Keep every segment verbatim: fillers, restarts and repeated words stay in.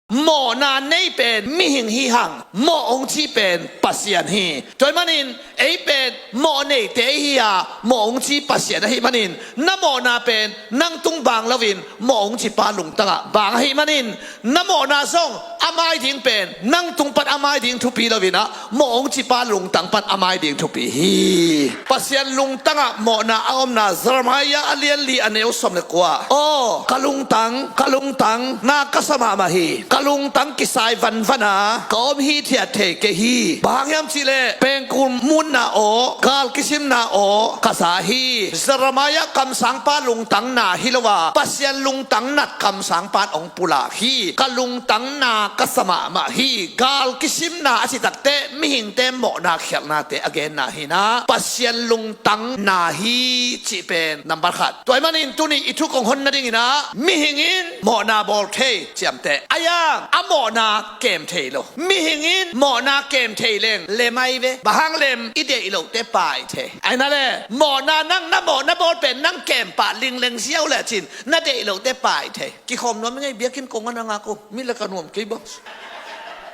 Mawhna nei pen mihing hi hang, mawh hong ci pen Pasian hi. Tua ahih manin ei pen mawh neite i hi a, mawh hong ci Pasian ahih manin, na mawhna pen nang tung bang loin mawh hong ci pa lungtangah bang ahih manin, na mawhna zong a mai ding pen nang tung pan a mai ding thupi loin ah, mawh hong ci pa lungtang pan a mai ding thupi hi. Pasian lungtangah mawhna a omna, Jeremiah a lian li a neu sawm le kua. Aw, ka lungtang, ka lungtang na ka sa mahmah hi. Ka lungtang kisai vanvan a, ka om hithiat thei kei hi. Bang hang hiam cih leh pengkul mutna aw, gal kisimna aw ka za hi. Jeremiah kamsangpa lungtang na hi lo a, Pasian lungtang nat kamsangpa in hong pulak hi. Ka lungtang na ka sa mahmah hi. Gal kisimna a cih takteh mihingte mawhna khialhnate a genna hi-in ah, Pasian lungtang na hi cih pen nambat khat. Tua ahih manin tuni i thu kong hon nadingin ah, mihing in mawhna bawl thei ciamteh. Ahi hang a mawhna kem thei lo. Mihing in mawhna kem thei leng lem ahi ve. Bang hang lem, i deih loh teh pai thei. Ahi na leh, mawhna nang na mawhna bawl pen nang kem pah lingleng ziau lecin na deih loh teh pai thei. Kikhawm nuam ing ei, biakinn kong a na ngak uh, mi le ka nuam kei bang.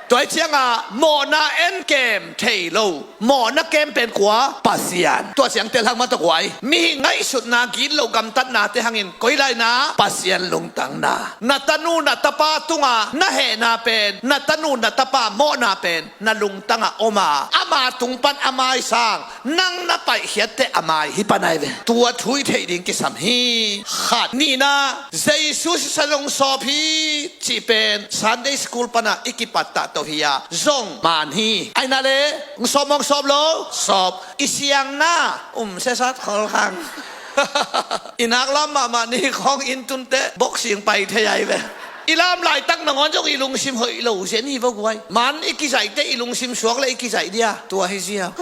Tua ahih ciangah mawhna en kem thei lo. Mawhna kem pen kua? Pasian. Tua ciang tel hang mah tawh guai. Mihing ngaihsutna, gitloh gamtatnate hangin koi lai na? Pasian lungtang na. Na tanu na tapa tungah na hehna pen, na tanu na tapa mawhna pen na lungtangah om a, ama tung pan a mai sang, nang na paihkhiat teh a mai hi pan ahi ve. Tua thu i theih ding kisam hi. Khat. Nihna, Jesu sisan hong sawp hi cih pen Sunday school panah i kipattah toh hi a, zong man hi. Ahi na leh, hong sawp maw, hong sawp lo? Sawp. I siangna um sesat khol khang. I nak lam mahmah ni khawng inn tun teh boxing pai thei ahi ve. I lam laitak nangawn zong i lungsim hoih lo zen hi vo guai. Man i kizaih teh i lungsim suak leh i kizaih dia, tua hi ziau.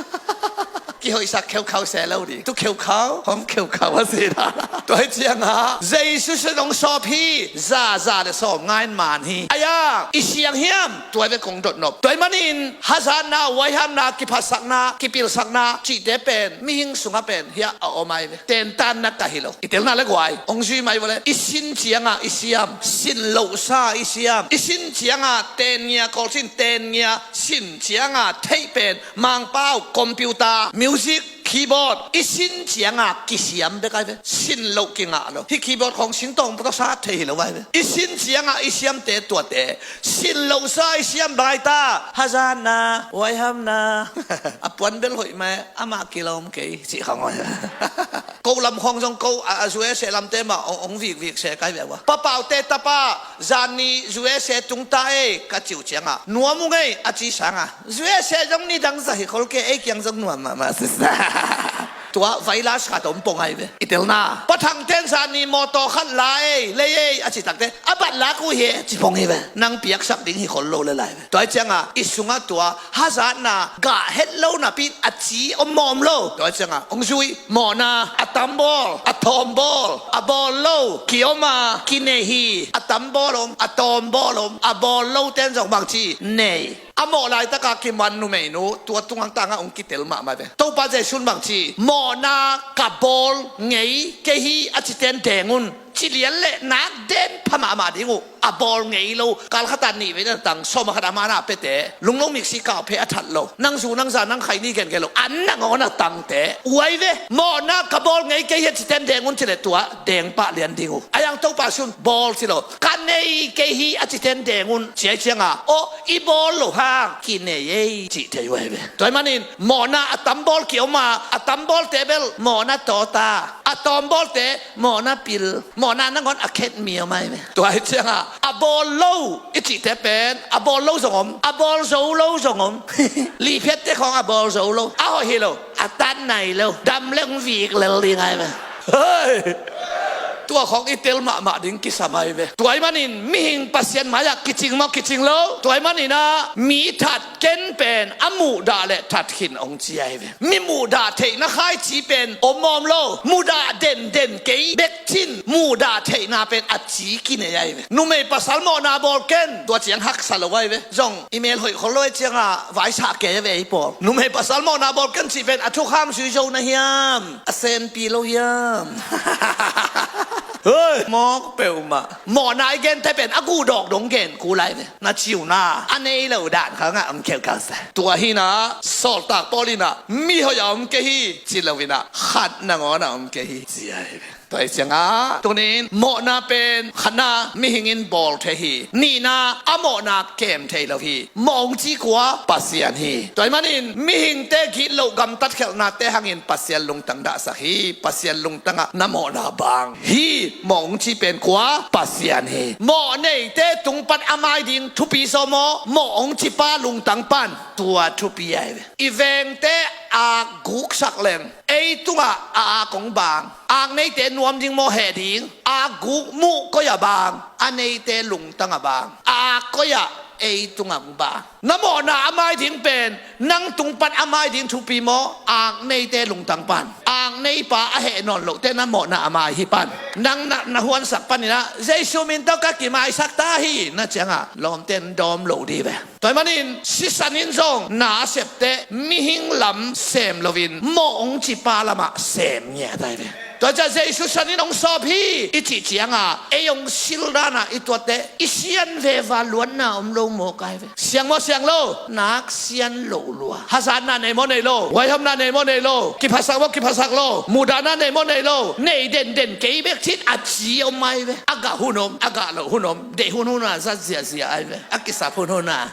Kihoihsak kheukhau se lo ding. Tu kheukhau, hong kheukhau a si na. Tua ahih ciangah Jesu sisan hong sawp hi, za, za le sawmnga in man hi. Ahi hang i siang hiam? Tua hi ve kong dot nop. Tua ahih manin hazatna, huaihamna, kiphatsakna, kipilsakna cihte pen mihing sungah pen hiah a om ahi ve. Tentanna ka hi lo. I telna leh guai, hong zui mai vo leh. I sin ciangah i siam, sin lohsa i siam. I sin ciangah tenngia, Kawlcin tenngia, sin ciangah theih pen Mangpau, computer, music, keyboard. I sin ciangah kisiam bek ahi ve. Sin loh kingah lo. Hih keyboard khawng sin tawng pawtawsa thei hi lo ahi ve. I sin ciangah i siamte tuate. Sin lohsa i siam bang ahi ta? Hazatna, huaihamna. A puan bel hoih mai, amah kilawm kei cih khawng ahi ve. Ko lam khawng zong ko, a, a U S A lamte mah hong, hong vikvik se kai ve ua. Papaute tapa, zan ni U S A tung ta ei, ka cih uh ciangah nuam ung ei, a ci sangah U S A zong nidang za hi khol kei, ei kiang zong nuam mahmah sisa. Tua virus khat om pong ahi ve. I telna, Pa Thangte in zan ni mawtaw khat la ei, lei ei, a cih takteh a bat lak uh hi e, ci pong hi ve. Nang piaksak ding hi khol lo lel ahi ve. Tua ahih ciangah i sungah tua hazatna gah het lo napi in a ci om mawh om lo. Tua ahih ciangah hong zui. Mawhna a tam bawl, a tawm bawl, a bawl lo kiom a, kinei hi. A tam bawl om, a tawm bawl om, a bawl lote in zong bangci nei. A mawh laitakah kiman numeinu, tua tungah tangah hong kitel mahmah ve. Topa Jesu in bangci, mawhna ka bawl ngei kei hi a cite in deng un. Ci lian leh nak den pha mahmah ding uh. A bawl ngei lo, kal khatah nih vei na tang, sawm a khat a mana pete, lunglo miksi kau phe a that lo, nang zu nang za nang khai ni gengen lo, an nangawn a tangte. Uai ve, mawhna ka bawl ngei kei hi a cite in deng un ci leh tua deng pah lian ding uh. Ahi hang Topa Jesu in bawl ci lo, ka nei kei hi a cite in deng un ci ahih ciangah, aw, i bawl loh hang kinei ei cih thei uai ve. Tua ahih manin mawhna a tam bawl kiom a, a tam bawlte bel mawhna tawta, a tawm bawlte mawhna pil, mawhna nangawn a khet mi om ahi ve. Tua ahih ciangah a bawl lo i cihte pen, a bawl lo zong om, a bawl zo lo zong om. Lihphiatte khawng a bawl zo lo, a hoih hi lo, a tat nai lo, dam leng vik lel ding ahi ve. Hei! Tua khawng i tel mahmah ding kisam ahi ve. Tua ahih manin mihing Pasian mai-ah kicing maw, kicing lo? Tua ahih manin ah mi that ken pen a muhdah leh that khin hong ci ahi ve. Mi muhdah theihna khaici pen om mawh om lo. Muhdah denden kei bek cin, muhdah theihna pen a ci kinei ahi ve. Numei pasal mawhna bawl ken, tua ciang haksa lo ahi ve. Zong i mel hoih khol lo ahih ciangah vaisah kei a ve ei pawl. Numei pasal mawhna bawl ken cih pen a thukham zui zo na hiam, a senpi lo hiam? Hei, mawk peuhmah. Mawhna i gente pen a guh dawk dong gen kul lai ve. Na ciuna a nei lo dan khangah om khelkal sa. Tua hinah sawltak Paul inah mi hoih a om kei hi ci loinah khat nangawn a om kei hi ci ahi ve. Tua hi ciangah tunin mawhna pen khatna mihing in bawl thei hi. Nihna a mawhna kem thei lo hi. Mawh hong ci kua? Pasian hi. Tua hi manin mihingte gitloh gamtat khelhnate hangin Pasian lungtang dahsak hi. Pasian lungtangah na mawhna bang hi. Mawh hong ci pen kua? Pasian hi. Mawh neite tungpan a mai ding thupi zaw maw? Mawh hong cipa lungtang pan tua thupi ahi ve. I vengte ak guksak leng ei tungah a ak hong bang. Ak neite nuam ding maw heh ding? Ak guk muh koi-ah bang? A neite lungtang ah bang. A ak koi-ah ei tungah hong bang. Na mawhna a mai ding pen nang tungpan a mai ding thupi maw? Ak neite lungtang pan. Ak neipa a heh nawn lohte na mawhna a mai hi pan. Nang na, na huansak paninah Jesu min tawh ka kimaisak ta hi na ciangah lawmte in dawm lo dih ve. Tua hi manin sisan in zong na a septe mihing lam sem loin mawh hong cipa lamah sem ngiat ahi ve. Tua ciah Jesu san in hong sawp hi i cih cianga ei hong sil dana i tuatte i sian veva luatna om lo mawk ahi ve. Siang maw siang lo? Nak sian loh lua. Hazatna nei maw nei lo? Huaihomna nei maw nei lo? Kiphasak maw kiphasak lo? Muhdahna nei maw nei lo? Nei denden kei bek cin a ci om ahi ve. A gah hun om, a gah loh hun om. Deih hun huna zat ziahziah ahi ve. A kisap hun huna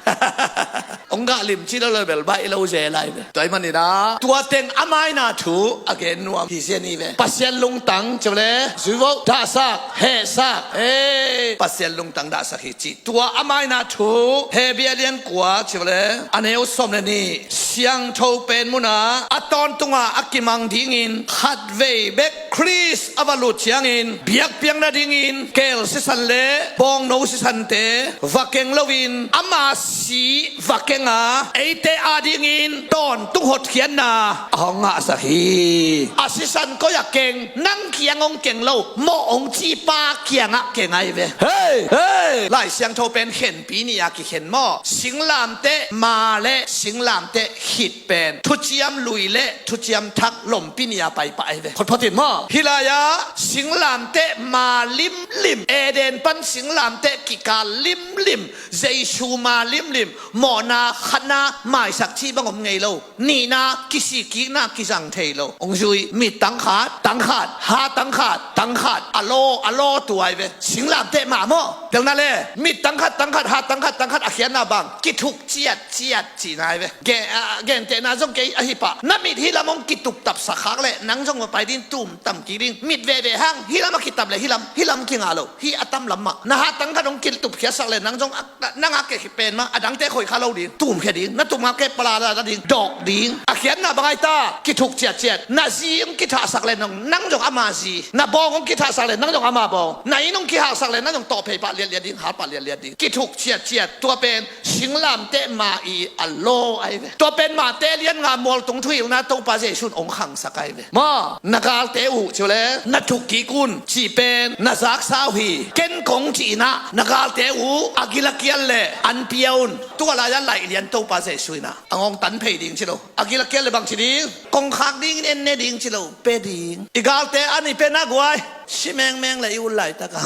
hong gah limci lo lo bel baih lo zel ahi ve. Tua hi maninah tua teng a maina thu a gen nuam hi zia ni ve. Pasian lungtang ci le zuivo dahsak hehsak. Ei Pasian lungtang dahsak hi cih tua a maina thu Hebru a lian kua ci le a neu sawm le nih. Siangtho pen munah a tawntunga a kimang dingin khatvei bek Khrist a va lut ciangin biakpiak nadingin keel sisan le bawngno sisante va keng loin ama si va kenga eite adingin tawntung hotkhiatna a hong ngahsak hi. A sisan koi-ah keng, nang kiang hong keng lo, mawh hong cipa kiangah keng ahi ve. Hei, hei, Lai Siangtho pen khenpi nih a kikhen maw? Singlamteh ma le singlamteh khit pen thuciam lui le thuciam thak lompi nih a paipah ahi ve. Photphot in maw? Hih lai-ah singlamteh ma limlim, Eden pan singlamteh kikal limlim, Jesu ma limlim, mawhna khatna maisak cih bang om ngei lo. Nihna kisikkikna kizang thei lo. Hong zui, mit tangkhat tangkhat, ha tangkhat tangkhat, a law a law tua ahi ve. Singlamteh ma maw? Telna le mit tangkhat tangkhat, ha tangkhat tangkhat a khiatna bang kithuk ciatciat cihna ahi ve. Ge, a, gentehna zong kei ahi pah. Na mit hih lam hong kituptapsak khak leh nang zong va pai ding, tum tam kik ding. Mit veve hang hih lam a kitap leh hih lam, hih lam kingah lo. Hih a tam lam mah. Na ha tangkhat hong kitupkhiatsak leh nang zong a, na, nang a keh pen mah a dangte khoih kha lo ding. Tumkhia ding. Na tum a keh palala ding. Dawk ding. A khiatna bang ahi ta? Kithuk ciatciat. Na zi hong kithahsak leh nang, nang zong ama zi. Na bawng hong kithahsak leh nang zong ama bawng. Na inn hong kihahsak leh nang zong tawh phei pah liatliat ding, hal pah liatliat ding. Kithuk ciatciat. Tua pen singlamteh ma i a law ahi ve. Tua pen Mate lian nga mualtung thuhilhna Topa Jesu in hong khangsak ahi ve. Maw, na galte uh ci uh le na thuk kik un cih pen na zaksa uh hi. Ken kong cih inah na galte uh a gil a kial le an pia un. Tua lai-ah laih lian Topa Jesu inah a ngawng tan phei ding ci lo. A gil a kial le bang ci ding? Kong khak dingin en ne ding ci lo. Pe ding. I galte an i pe na guai. Si mengmeng le i ul laitakah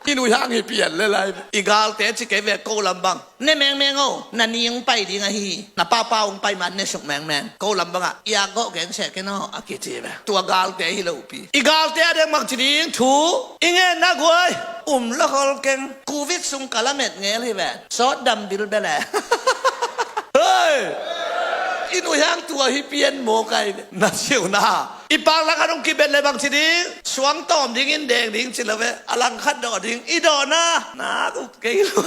i nuihang hi pian le lai. I galte ci kei ve ko lam bang. Ne mengmeng o, na ni hong pai ding ahi. Na papa hong pai man ne suk mengmeng. Ko lam bangah i ak gawh geng seh ken aw a kici ve. Tua galte hi lopi. I galte a deng bang ci ding thu i ngen na guai. Um lo khol keng. Covid sung ka lamet ngel hi ve. Sawt dam bilbel e. Hei! I nuihang tua hi pian mawk ahi ve. Na siuna. I paklak a dong kibet le bang ci ding. Suang tawm dingin deng ding ci lo ve. A langkhat dawh ding. I dawhna. Na uk kei lo.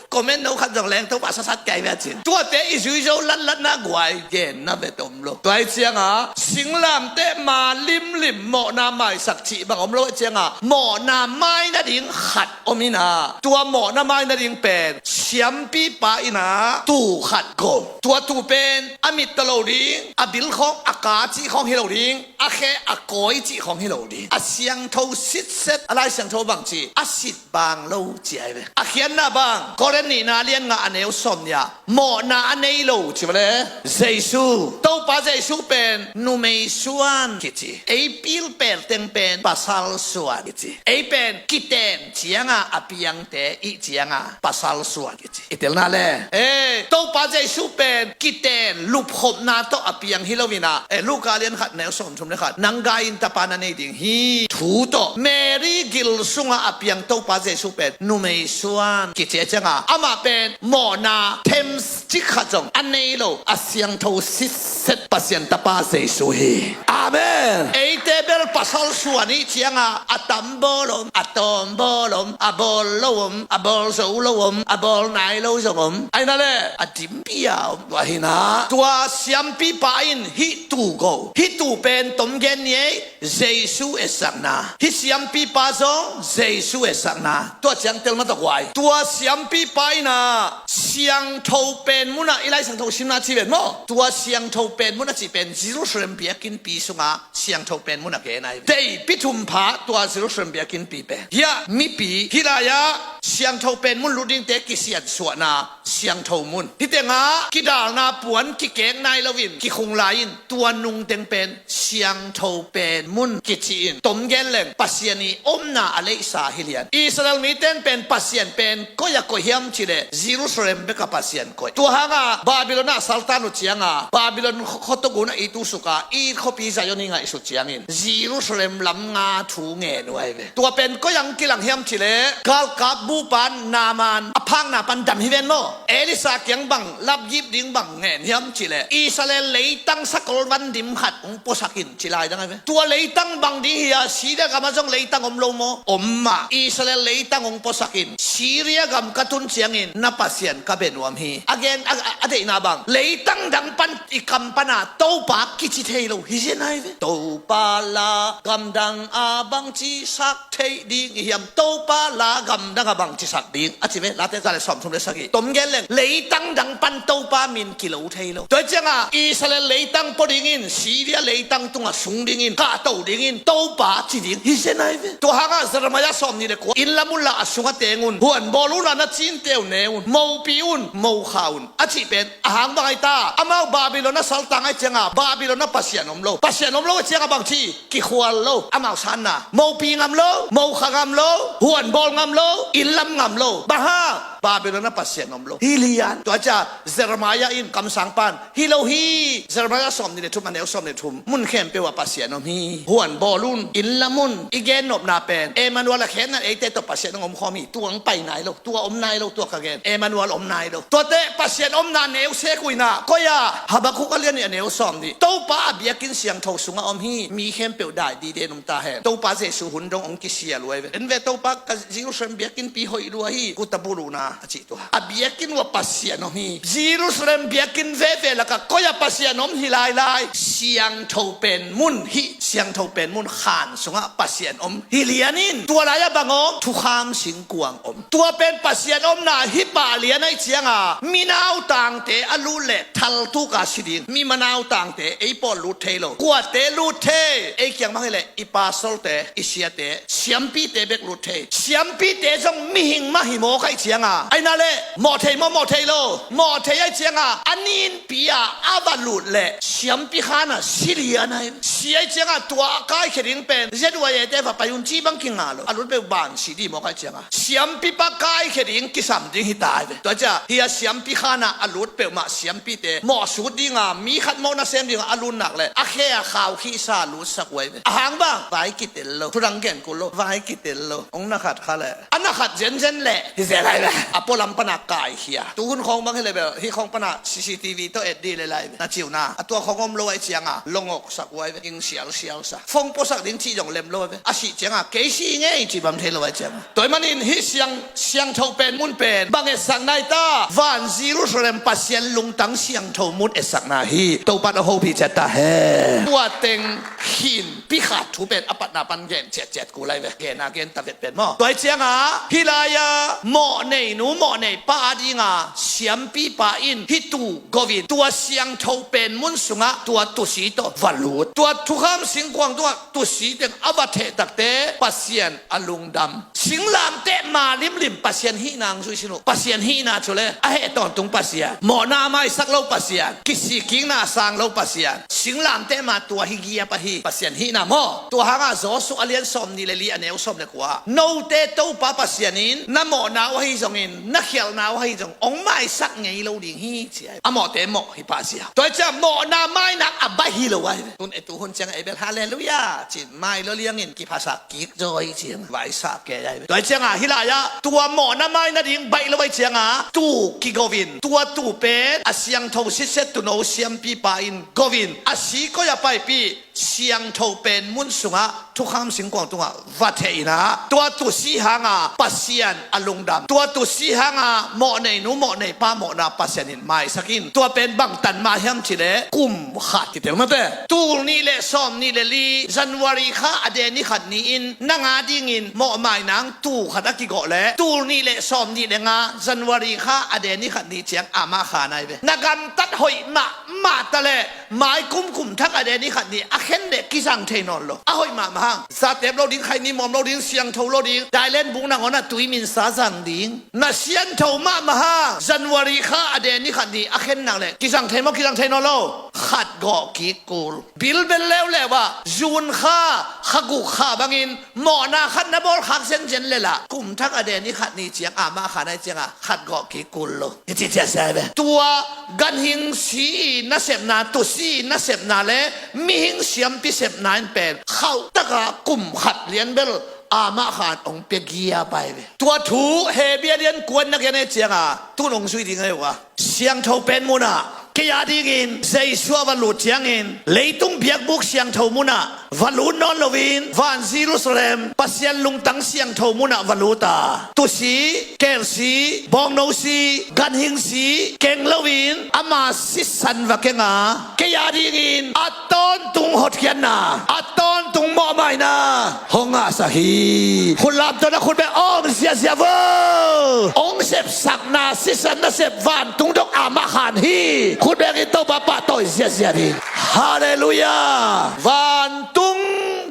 Comment no khat zong leng Topa sasat kei ve a cin. Tuate i zui zo latlatna guai genna ve tom lo. Tua hi cianga singlamteh ma limlim mawhna maisak cih bang om lo hi cianga mawhna mai nading khat om inah tua mawhna mai nading pen siampipa inah tuu khat gawm. Tua tuu pen a mit ta lo ding, a bil khawng a ka cih khawng hi lo ding, a khe a kawi cih khawng hi lo ding. A siangtho sitset, a Lai Siangtho bang ci, a sit bang lo ci ahi ve. A khiatna bang Korin Nihna lian nga a neu sawm nih ah mawhna a nei lo ci vale. Jesu, Topa Jesu pen numei suan kici. Ei pilpel teng pen pasal suan kici. Ei pen kiten cianga a piangte ih cianga pasal suan kici. I telna le, eh, Topa Jesu pen kiten lupkhopna tawh a piang hi lo inah, eh, Luka lian khat neu sawm thum le khat, nang gai in tapa na nei ding hi thu tawh Mary gil sunga a piang Topa Jesu pen numei suan kici a cianga amah pen mawhna them cik khat zong a nei lo a siangtho sitset Pasian tapa Jesu hi. Amen. Eite bel pasal suan ih cianga a tam bawl om, a tawm bawl om, a bawl lo om, a bawl zo lo om, a bawl nai lo zong om. Aina le a dim pia om. Tua hinah tua siampipa in hih tuu go, hih tuu pen tom gen ni ei, Jesu etsakna. Hih siampipa zong Jesu etsakna. Tua ciang tel matak huai. Tua siampipa inah siangtho pen munah i Lai Siangtho simna ci ven maw? Tua siangtho pen mun a cih pen Jerusalem biakinnpi sungah siangtho pen mun a gen ahi. Teipi thum pha tua Jerusalem biakinnpi pen. Hiah mipi hih lai-ah siangtho pen mun lut dingte kisiansuahna siangtho mun. Hih tengah kidalna puan kikek nai loin kikhung lai in tua nungteng pen siangtho pen mun kici in tom gen leng Pasian i omna a leihsa hi lian. Israel mite in pen Pasian pen koi a koih hiam cileh Jerusalem bek a Pasian koih. Tua hanga Babylon ah saltan uh cianga Babylon khuatuk un a it uh suka it khuapi Zion i ngaihsut ciangin Jerusalem lam nga thu ngen uh ahi ve. Tua pen koi ang kilang hiam cileh galkap bupan Naaman a phakna pan dam hi ven maw? Elisa kiang bang lapgip ding bang ngen hiam cileh Israel leitang sakol van dim khat hong puasak in ci lai dang ahi ve. Tua leitang bang ding hi a, Syria gamah zong leitang om lo maw? Om mah. Israel leitang hong puasak in Syria gam ka tun ciangin na Pasian ka bia nuam hi. A gen a, a, a deihna bang leitang dang pan i kam pana Topa kici thei lo hi zen ahi ve. Topa la gamdang a bangci sak thei ding i hiam? Topa la gamdang a bangci sak ding a ci ve. Late za le sawm thum le sagih. Tom gen leng leitang dang pan Topa min kilo thei lo. Tua cianga Israel leitang pua dingin Syria leitang tunga sung dingin kahto dingin Topa ci ding hi zen ahi ve. Tua hanga Jeremiah sawm nih le kua, inn lam unla a sunga teng un, huan bawl unla na cinte uh ne un, mopi un, mokha un a cih pen a hang bang ahi ta? Amau Babylon a saltang ahi cianga Babylon a Pasian om lo. Pasian om lo ahi cianga bangci kikhual lo. Amau sanna mopi ngam lo, mokha ngam lo, huan bawl ngam lo, inn lam ngam lo. Bang hang? Babylon a Pasian om lo hi lian. Tua cia Jeremiah in kamsang pan hi lo hi. Jeremiah sawm nih le thum a neu sawm le thum, mun khempeuh ah Pasian om hi. Huan bawl un, inn lam un. I gen nopna pen Emmanuel a khenna eite tawh Pasian hong om khawm hi. Tua hong pai nai lo, tua om nai lo, tua ka gen. Emmanuel om nai lo. Tuate Pasian omna neu sek uh inah koi ah? Habakkuk a lian nih a neu sawm nih. Topa a biakinn siangtho sungah om hi. Mi khempeuh dai diden om ta hen. Topa Jesu hun dong hong kisial uh ahi ve. En ve, Topa ka Jerusalem biakinnpi hoih lua hi, kuta buluhna a cih tua. A biakinn uh a Pasian om hi. Jerusalem biakinn veve lakah koi ah Pasian om hi lailai? Siangtho pen mun, hih siangtho pen mun khan sungah Pasian om hi lian in tua lai-ah bang om? Thukham singkuang om. Tua pen Pasian omna hi pah lian ahi cianga mi nautangte a lut leh thaltuka si ding. Mi ma nautangte ei pawl lut thei lo. Kuate lut thei? Ei kiang bang hileh i pastolte, i siate, siampite bek lut thei. Siampite zong mihing mah hi mawk ahi cianga, aina le mawh thei maw, mawh thei lo? Mawh thei ahi cianga a ninpi a a va lut leh siampi khan a si lian ahi. Si ahi cianga tua a kaikhia ding pen Z Y A te va pai un ci bang kinga lo. A lut peuh ban si dih mawk ahi cianga siampipa kaikhia ding kisam ding hi ta ahi ve. Tua cia hi a siampi khan a a lut peuhmah siampite mawhsut dinga mi khat mawhna sem dinga a lut nak leh a khe a khau khihsa lutsak uh ahi ve. A hang bang? Vai kitel lo. Thudang gen kul lo. Vai kitel lo. Hong na khat kha leh a na khat zenzen leh hi zel ahi ve. A pualam pana kaikhia. Tuhun khawng bang hileh bel hih khawng pana C C T V tawh et dih leh lai ve. Na ciu na a tua khawng om lo ahi cianga longok sak uh ahi ve. Ing sialsial sa. Phone puasak ding cih zong lem lo ahi ve. A sih cianga kei si ngei ci bang thei lo ahi cianga. Tua ahih manin hih siang, siangtho pen mun pen bang etsakna hi ta? Van Jerusalem Pasian lungtang siangtho mun etsakna hi. Topa in a hopih ciat ta hen. Tua teng khin pikhat thu pen a patna pan gen ciatciat kul ahi ve. Gen a gen ta vet pen maw? Tua ahi cianga hih lai-a mawhnei nu mawhnei pa a dinga siampipa in hih tuu go in tua siangtho pen mun sungah tua tuusi tawh va lut. Tua thukham singkuang tungah tusi teng a va theh takte Pasian a lungdam. Singlamteh ma limlim Pasian hihna ang zuih sin uh. Pasian hihna cu le a heh tawntung Pasian, mawhna a maisak lo Pasian, kisikkikna a sang lo Pasian, singlamteh ma tua hi giap ahi Pasian hihna maw? Tua hangah Joshua a lian sawm nih le li a neu sawm le kua, note Topa Pasian in na mawhna uh ahi zongin na khialhna uh ahi zong hong maisak ngei lo ding hi ci a, a mawhte mawh hi pah sia. Tua hi ciah mawhna mainak a baih hi lo ahi ve. Tun e tu hun ciang a ei bel halleluiah cin mai lo liangin kiphasak kik zaw hi ciang vaisah ke ahi ve. Tua hi ciangah hih lai-ah tua mawhna mai nading baih lo ahi ciangah tuu kigo in, tua tuu pen a siangtho sitset tuuno siampipa in go in a si koi a paipih siangtho pen mun sungah thukham singkuang tungah va theh in ah, tua tusi hanga Pasian a lungdam, tua tusi hanga mawhneinu mawhneipa mawhna Pasian in maisak in, tua pen bangtan mah hiam cih leh kum khat kitel mate, tul nih le sawm nih le li January kha a de ni khat ni-in nang a dingin mawhmai nang tuu khat a kigawh leh tul nih le sawm nih le nga January kha a de ni khat ni ciang amah kha nai ve. Na gamtat hoih mahmah ta leh mai kum kum thak a de ni khat ni a khen leh kizang thei nawn lo. A hoih mahmah hang, zatep lo ding, khaini mawm lo ding, siangtho lo ding, dailen bung nangawn a tui minsa zang ding. Na siangtho mahmah hang January kha a de ni khat ni a khen nak leh kizang thei maw? Kizang thei nawn lo. Khat gawh kik kul. Bilbel leuleu ah June kha, kha guk kha bangin mawhna khat na bawl khak zenzen le lah kum thak a de ni khat ni ciang amah kha nai ciangah khat gawh kik kul lo. Hi ci ciah sia ve. Tua ganhing si nasepna, tusi nasepna le mihing siampi sepna in pen khauh taka kum khat lian bel amah khan hong pia giap ahi ve. Tua thu Hebru a lian kua in na gen e cianga tun hong zui ding ahi uh a, siangtho pen munah kei a dingin Jesu a va lut ciangin leitung biakbuk siangtho munah va lut nawn loin van Jerusalem Pasian lungtang siangtho munah va lut a, tusi, kelsi, bawngnosi, ganhingsi keng loin ama sisan va keng a, kei a dingin a tawntung hotkhiatna, a tawntung mawhmaina hong ngahsak hi. Khut lamto na khut bek awng ziazia vo. Hong sepsakna sisan nasep vantung dong amah khan hi. Khut bek in Topa pahtawi ziazia ding. Halleluiah. Vantung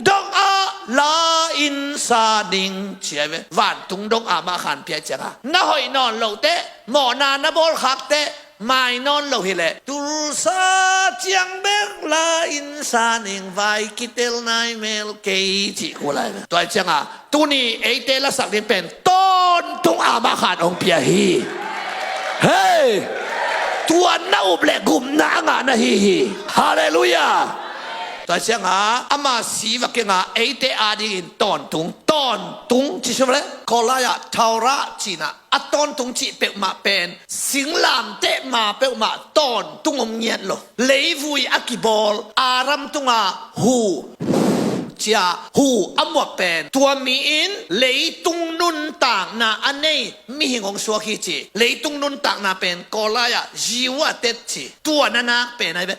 dong ah la in sa ning ci ahi ve. Vantung dong amah khan pia ciangah na hoih nawn loh teh, mawhna na bawl khak teh, mai nawn lo hileh tulsa ciang bek la in sa ning, vai kitel nai mel kei cih kul ahi ve. Tua hi ciangah tuni eite lasak ding pen tawntung amah khan hong pia hi. Hei, tua na up le gupna a ngah na hi hi. Halleluiah. Tua ciangah ama si va keng a, eite a dingin tawntung, tawntung ci sum le Kawlai ah Torah cihna a tawntung cih peuhmah pen singlamteh ma peuhmah tawntung om ngiat lo. Leivui a kibawl Aram tunga hu cia hu a muak pen tua mi in leitung nuntakna a nei mihing hong suak hi ci. Leitung nuntakna pen Kawlai ah Jew a tet ci. Tua na nak pen ahi ve.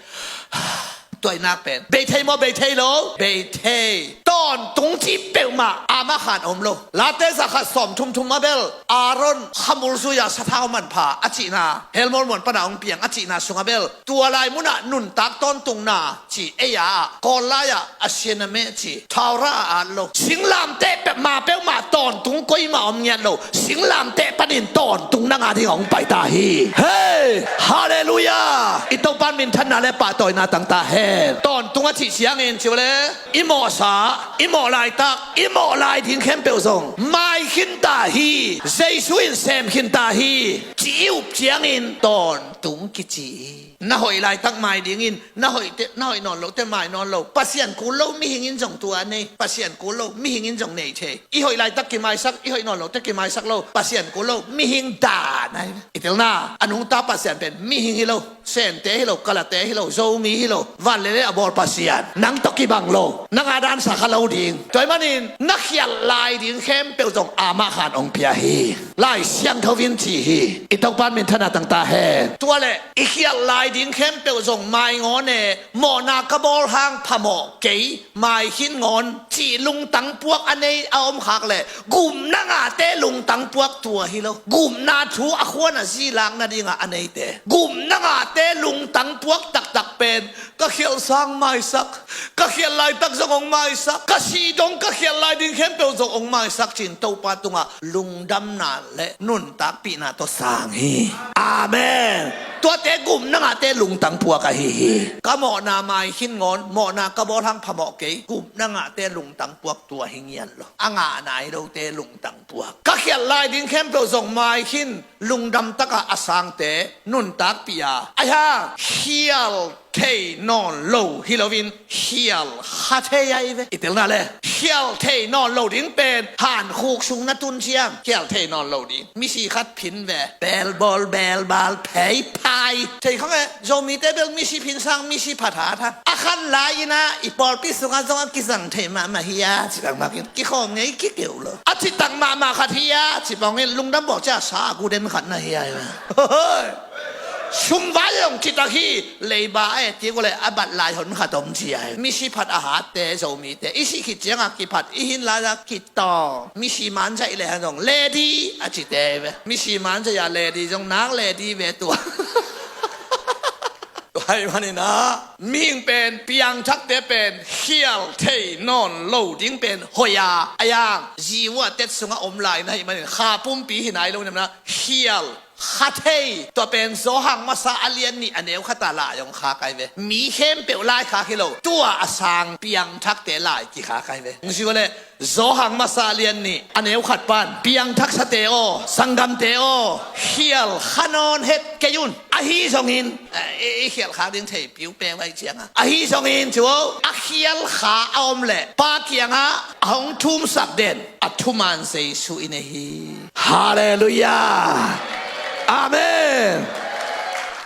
Tua i nak pen bei thei maw? Bei thei lo? Bei thei. Tawntung cih peuhmah amah khan om lo. Late zakhat sawm thum thum a bel Aaron khamul zui-a sathau manpha a cihna, helmawl muan pana hong piang a cihna sungah bel tua lai munah nuntak tawntungna ci ei a ah Kawlai ah a sian a meh ci. Torah a at lo. Singlamteh peuh ma peuhmah tawntung koimah om ngiat lo. Singlamteh panin tawntung nang a ding hong pai ta hi. Hei, halleluiah. I Topa minthanna le pahtawina tang ta hen. Tawntung a cih ciangin ci uh le i mawhsa, i mawh laitak, i mawh lai ding khempeuh zong mai khin ta hi. Jesu in sem khin ta hi. Ci i up ciangin tawntung kici hi. Na hoih laitak mai dingin, na hoih te, na hoih nawn lo te mai nawn lo. Pasian kul lo mihing in zong tua nei. Pasian kul lo mihing in zong nei thei. I hoih laitak kimaisak, i hoih nawn lo te kimaisak lo. Pasian kul lo mihing dan ahi ve. I telna a nungta Pasian pen mihing hi lo, Sente hi lo, Kalate hi lo, Zomi hi lo, van le le a bawl Pasian nang tawh kibang lo. Nang a dansa kha lo ding. Tua ahih manin na khialh lai ding khempeuh zong amah khan hong pia hi. Lai Siangtho in ci hi. Topa min thanna tang ta hen. Tua leh i khialh lai ding khempeuh zong maingawn e, mawhna ka bawl hang phamawh kei, mai khin ngawn cih lungtang puak a nei a om khak leh gupna ngahte lungtang puak tua hi lo. Gupna thu a khuan a zi lak nadingah a neite, gupna ngahte lungtang puak taktak pen ka khialh sang maisak, ka khialh laitak zong hong maisak, ka sih dong ka khialh lai ding khempeuh zong hong maisak ci-in Topa tungah lungdamna le nuntakpihna tawh sang hi. Amen. Tuate gupna ngahte lungtang puak ahi hi. Ka mawhna mai khin ngawn, mawhna ka bawl hang phamawh kei, gupna ngahte lungtang puak tua hi ngian lo. A ngah nai lote lungtang puak. Ka khialh lai ding khempeuh zong mai khin, lungdam takah a sangte nuntakpih a, ahi hang khial thei nawn lo hi loin khial kha thei ahi ve. I telna le, khial thei nawn lo ding pen hankhuk sung na tun ciang khial thei nawn lo ding. Misi khat phin ve, bel bawl bel bawl phei phai. Thei kha ve, Zomite bel misi phin sang misi phat hat hang. A khan lai-in ah i pawlpi sungah zong a kizang thei mahmah hi a, ci bangmah in kikhawm ngei kikeu lo. A citak mahmah khat hi a, ci bangin lungdam bawl cia sa a gu den khat na hi a hi ve. Sum vai zong citak hi, leiba a et kik uh leh a bat lai hon khat om ci a hi. Misi phat a hatte Zomite i sih khit ciangah kiphat i hin lai-a kitawng. Misi manzaih le hang zong lady a cite hi ve. Misi manzaih a lady zong nak lady ve tua. Tua ahih manin ah mihing pen, piangthakte pen khial thei nawn lo ding pen hoih a, ahi hang zi uh a tet sungah om lai na hih manin kha pumpi hi nai lo in ah khial kha thei. Tua pen Johan masa a lian nih a neu khat ah lai hong khak ahi ve. Mi khempeuh lai khak hi lo, tua a sang piangthakte lai kikhak ahi ve. Hong ci uh leh Johan masa a lian nih a neu khat pan, piangthaksate aw, sanggamte aw, khial kha nawn het kei un. Ahi zongin, eh, i, i khial kha ding thei piu pe vai ciangah, ahi zongin cu a khial kha a om leh Pa kiangah a hong thumsak den a thuman Jesu i nei hi. Halleluiah. Amen.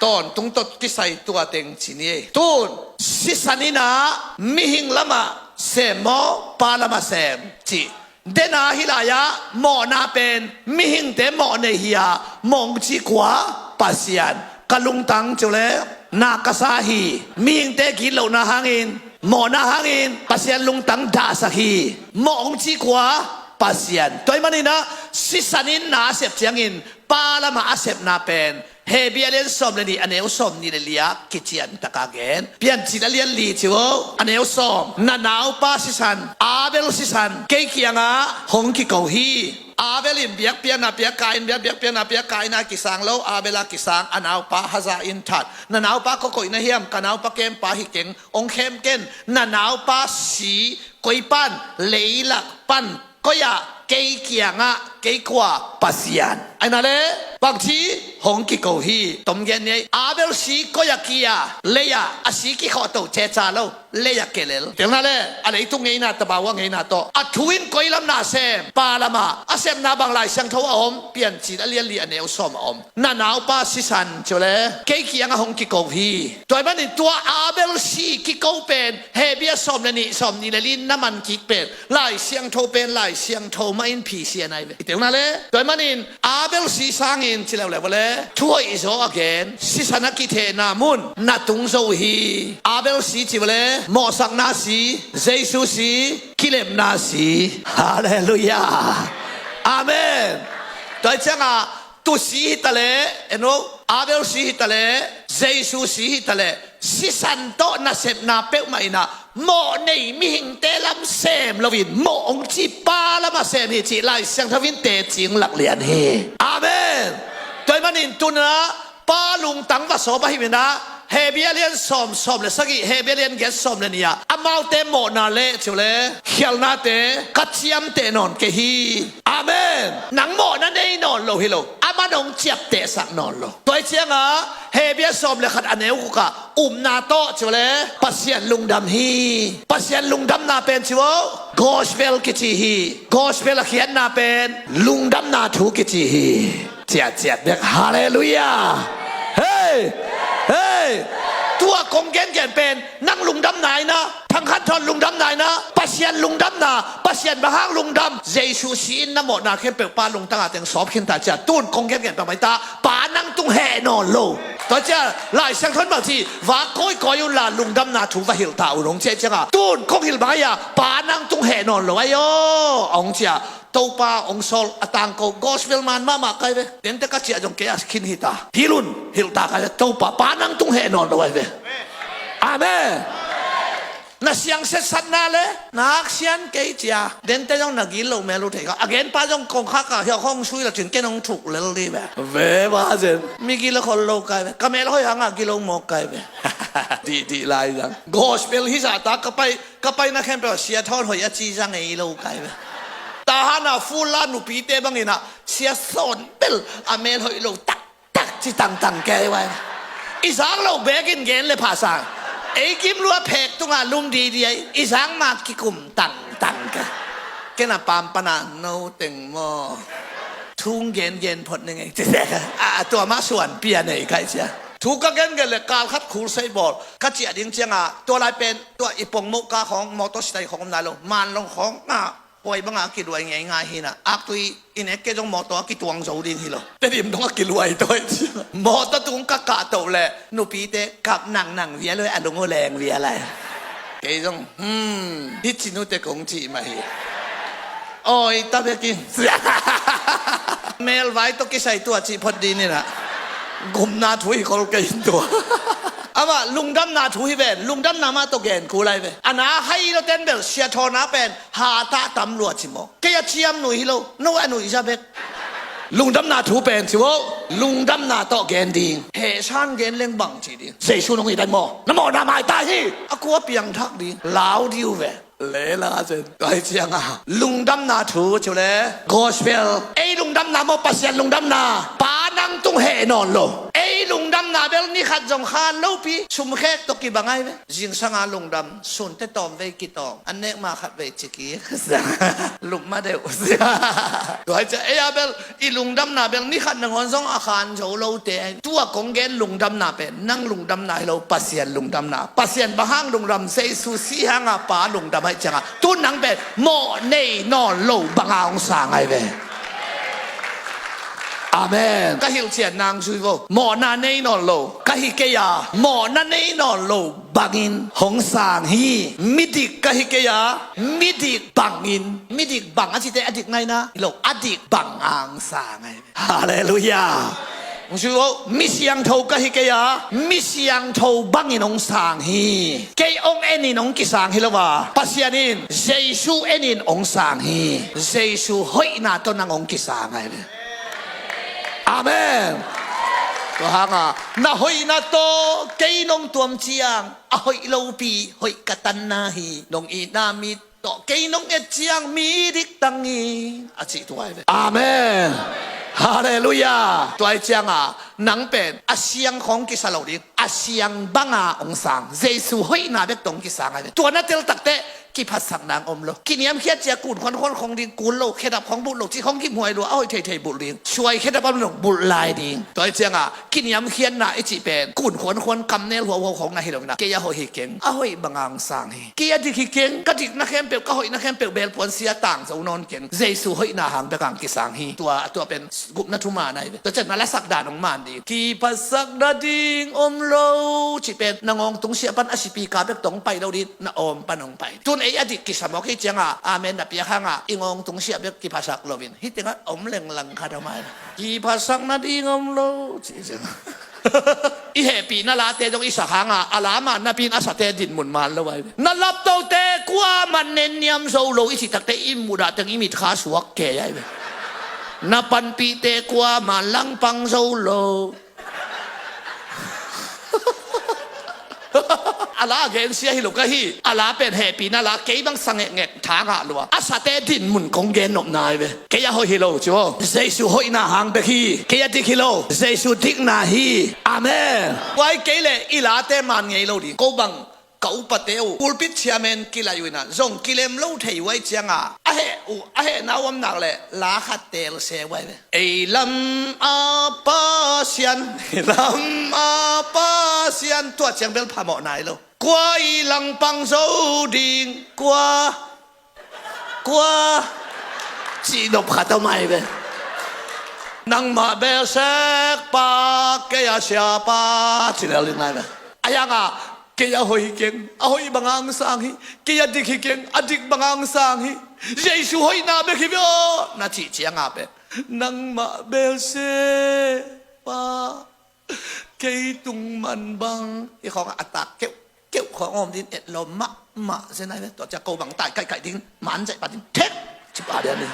Tawntung tawh kisai tua teng ci ni ei. Tun sisan in ah mihing lamah sem maw, Pa lamah sem cih dena hi lai-ah, mawhna pen mihingte mawh nei hi a, mawh hong ci kua? Pasian. Ka lungtang cu le na ka sa hi. Mihingte gitlohna hangin, mawhna hangin Pasian lungtang dahsak hi. Mawh hong ci kua? Pasian. Tua ahih manin ah sisan in na a sep ciangin Pa lamah a sepna pen Hebru a lian sawm le nih a neu sawm nih le li-ah kician taka gen. Piancil a lian li ci uh a neu sawm. Na naupa sisan, Abel sisan kei kiangah hong kiko hi. Abel in biakpiakna pia, Kain biak, biakpiakna pia, Kain a kisang lo, Abel a kisang, a naupa haza in that. Na naupa kua koih na hiam? Ka naupa kempa hi keng, hong khem ken. Na naupa si koi pan, leilak pan koi ah? Kei kiangah. Kei kua? Pasian. Ahi na le, bangci hong kiko hi. Tom gen ni ei. Abel si koi ah ki a, lei ah a si kikhawh to, ceca lo, lei ah kelel. Telna le, a leitung ngeina, tabau a ngeina tawh a thu in koi lam na sem? Pa lamah. A sepna bang Lai Siangtho a om? Piancil a lian li a neu sawm a om. Na naupa sisan cu le kei kiangah hong kiko hi. Tua ahih manin tua Abel si kiko pen Hebru a sawm le nih, sawm nih le li na man kik pen Lai Siangtho pen Lai Siangtho mah in phisian ahi ve. I telna le, tua ahih manin Abel si sangin ci leuleu le, thuhoih zaw a gen, sisan a kithehna mun na tung zo hi. Abel si ci le mawhsakna si, Jesu si kilemna si. Halleluiah. Amen. Tua ahih ciangah tu si hi ta le, eno, Abel si hi ta le, Jesu si hi ta le, sisan tawh nasepna peuhmah in ah mawh nei mihingte lam sem loin mawh hong ci Pa lamah sem hi cih Lai Siangtho in teci hong lak lian hi. Amen. Tua ahih manin tu-in ah Pa lungtang va sawm ahih manin ah Hebru a lian sawm, sawm le sagih, Hebru a lian giat, sawm le nih ah amaute mawhna le cu le khialhnate ka ciamteh nawn kei hi. Amen. Nang mawhna nei nawn lo hi lo, aman hong ciaptehsak nawn lo. Tua ahih ciangah Hebru a sawm le khat a neu guk ah upna tawh cu le Pasian lungdam hi. Pasian lungdamna pen cu gospel kici hi. Gospel a khiatna pen lungdamna thu kici hi. Ciatciat bek. Halleluiah. Hei! Hei! Tua kong gengen pen nang lungdamna ina, thangkhat thawn lungdamna ina, Pasian lungdamna, Pasian bang hang lungdam, Jesu si in na mawhna khempeuh Pa lungtang a teng sawp khin ta cia, tun kong gengen peuh mai ta, Pa nang tung heh nawn lo. Tua cia Lai Siangtho in bang ci, va kawikawi unla lungdamna thu va hilh ta un hong ci a, cianga tun kong hilh bang aia, Pa nang tung heh nawn lo aio, a hong cia. Topa hong sawl a tangko gospel man mahmah kai ve. Dente ka ciah zong kei a khin hita. Hilh un, hilh ta kai ve. Topa, Pa nang tung heh nawn lo ai ve. Amen. Na siang setsatna le na aksian kei cia. Dente zong na gil lo mel uh thei kha. A genpa zong kongkhak ah hiah hong sui la cin ken hong thuk lel di ve. Ve va zen. Mi gil a khol lo kai ve. Ka mel hoih hangah gil hong mawk kai ve. Dihdih lai zang. Gospel hi zahta ka pai, ka paina khempeuh ah sia thawn hoih a ci zang ei lo kai ve. Tahana full la nupite bangin ah sia sawn bel a mel hoih lo taktak ci tangtang kei vai. I zak lo bekin gen le phahsa. Ei gim lua phek tunga lum didi ai. I zak ma kikum tangtang kei. Ken a pam pana no teng maw. Thung gen gen phot ning ei. A tua ma suan pia nei kai cia. Thu ka gen gen le kal khat khul sei bawl. Ka ciah ding cianga tua lai pen tua i pongmoh ka khawng mawtaw sitai khawng om nai lo. Manlong khawng a huai banga kiluai ngeingai hina. Aktui i nek ke zong mawtaw a kituang zo ding hi lo. Tedim dong a kiluai tawi cia. Mawtaw tung ka kahtoh le nupite kap nangnang via lo a lung uh leng via lai. Kei zong hmm hi cinute kong cih mah hi. Oi ta bekin. Melvai tawh kisai tua cih phot dinin ah gupna thu hi khol kei in tua. Amah lungdamna thu hi ven, lungdamna mah tawh gen kul ai ve. A na hai lo ten bel sia thawna pen hatah tam lua ci maw. Kei a ciam nui hi lo, no a nui za bek. Lungdamna thu pen ci vo. Lungdamna tawh gen ding. Hehsan gen leng bang ci ding. Jesu nong hi dai maw. Na mawhna mai ta hi. A kua piangthak ding. Lau diu ve. Lela zen. Tua hi cianga lungdamna thu ciu le gospel. Ei lungdamna maw Pasian lungdamna. Pa nang tung heh nawn lo. Ei lungdamna bel ni khat zong khan lopi. Sumkhek tawh kibang ai ve. Zingsanga lungdam. Sunte tawm vei kitawm. An nek ma khat vei ciki. Lup ma deuh. Tua hi cia ei a bel. I lungdamna bel ni khat nangawn zong a khan zo lote. Tua kong gen lungdamna pen nang lungdamna hi lo, Pasian lungdamna. Pasian bang hang lungdam, Jesu si hanga Pa lungdam aih cianga tun nang pen mawh nei nawn lo banga hong sang ai ve. Amen. Ka hilh cian nang zui vo. Mawhna nei nawn lo ka hi kei a, mawhna nei nawn lo bangin hong sang hi. Midik ka hi kei a, midik bangin, midik bang a cite a dik ngaina hi lo, a dik banga hong sang ai. Halleluiah. Hong sui oh, mi siangtho ka hi kei a, mi siangtho bangin hong sang hi. Kei hong enin hong kisang hi lo a, Pasian in Jesu enin hong sang hi. Jesu hoihna tawh nang hong kisang ai ve. Amen. Tua hanga na hoihna tawh kei nong tuam ciang a hoih lopi hoih ka tanna hi. Nong itna mit tawh kei nong et ciang midik tang hi a cih tuai ve. Amen. Halleluiah. Tuai cianga nang pen a siang khawng kisa lo ding, a siang banga hong sang Jesu hoihna bek tawh hong kisang ai ve. Tua na tel takte kiphatsakna hong om lo. Kiniamkhiat cia kun khuankhuan khawng ding, kun lo, khedap khawng bulh lo, cih khawng kiphuai lua, a hoih theithei bulh ding. Suai khedap a nong bulh lai ding. Tuai cianga kiniamkhiatna i cih pen kun khuankhuan kamnel huauhuau khawng na hi lo ina. Kei a hoih hi keng, a hoih banga hong sang hi. Kei a dik hi keng, ka dikna khempeuh, ka hoihna khempeuh belpuan sia tang zo nawn keng. Jesu hoihna hang bek hang kisang hi. Tua, tua pen gupna thuman ai ve. Tua ciang na lasak dan hong man ding. Kiphatsak nading om lo cih pen na ngawng tungsiah pan a sipika bek tawh hong pai lo ding, na awm pan hong pai. Tun ei a dik kisa mawk hi cianga amen na piak hanga i ngawng tungsiah bek kiphatsak loin hih tengah om lenglang khat om ai. Kiphatsak nading om lo cih cianga i hehpihna late zong i sak hanga a la man napi in a sate dinmun man lo ai. Na laptote kuaman nenniam zo lo i cih takte i mudah teng i mitkha suak kei ai ve. Na panpihte kuaman langpang zo lo. A la a gensia hi lo ka hi. A la pen hehpihna la, kei bang sa ngekngek, tha ngah lua. A sate dinmun kong gen nopna ai ve. Kei a hoih hi lo ci aw. Jesu hoihna hang bek hi. Kei a dik hi lo, Jesu dikna hi. Amen. Kuai kei le i late man ngei lo ding. Ko bang ka upate uh pulpit chairman kilaih uh inah zong kilem lo thei uh ahih cianga a heh uh a hehna uh om nak le la khat teel se uh ahi ve. Ei lam a Pasian, ei lam a Pasian, tua ciang bel phamawh nai lo. Kua i langpang zo ding, kua, kua, cih nop khat a om ahi ve. Nangmah belsek pa, kei a siapa, ci lel ding lai ve. A hianga kei a hoih keng, a hoih bang ang sang hi. Kei a dik hi keng, a dik bang ang sang hi. Jesu hoihna bek hi ve aw, na cih cianga pen nangmah belsek pa, kei tung man bang hi khawng a tak keuh keuh khawng om din etlawm mahmah zen ai ve. Tua cia ko bang tai kaihkaih ding, man zaih pa ding thek ci pa dia ni.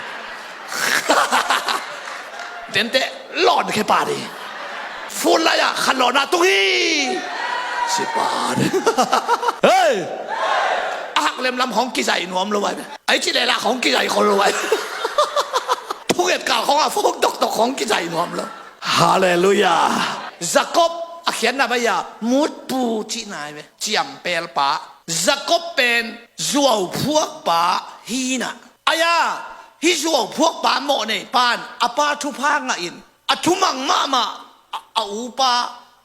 Dente lawn khe pa di. Fun lai-ah khan lawna tung hi ci pa di. Hei, a hak lemlam khawng kizai nuam lo ai ve. Ai ci lela khawng kizai khol lo ai. Thunget kal khawng a fok dokdok khawng kizai nuam lo. Halleluiah. Jacob a khiatna bai-a mutpu cihna ai ve. Ciampelpa. Jacob pen zuauphuakpa hi na. Aia, hih zuauphuakpa mawhnei pan a pa thupha ngahin a thumang mahmah a, a upa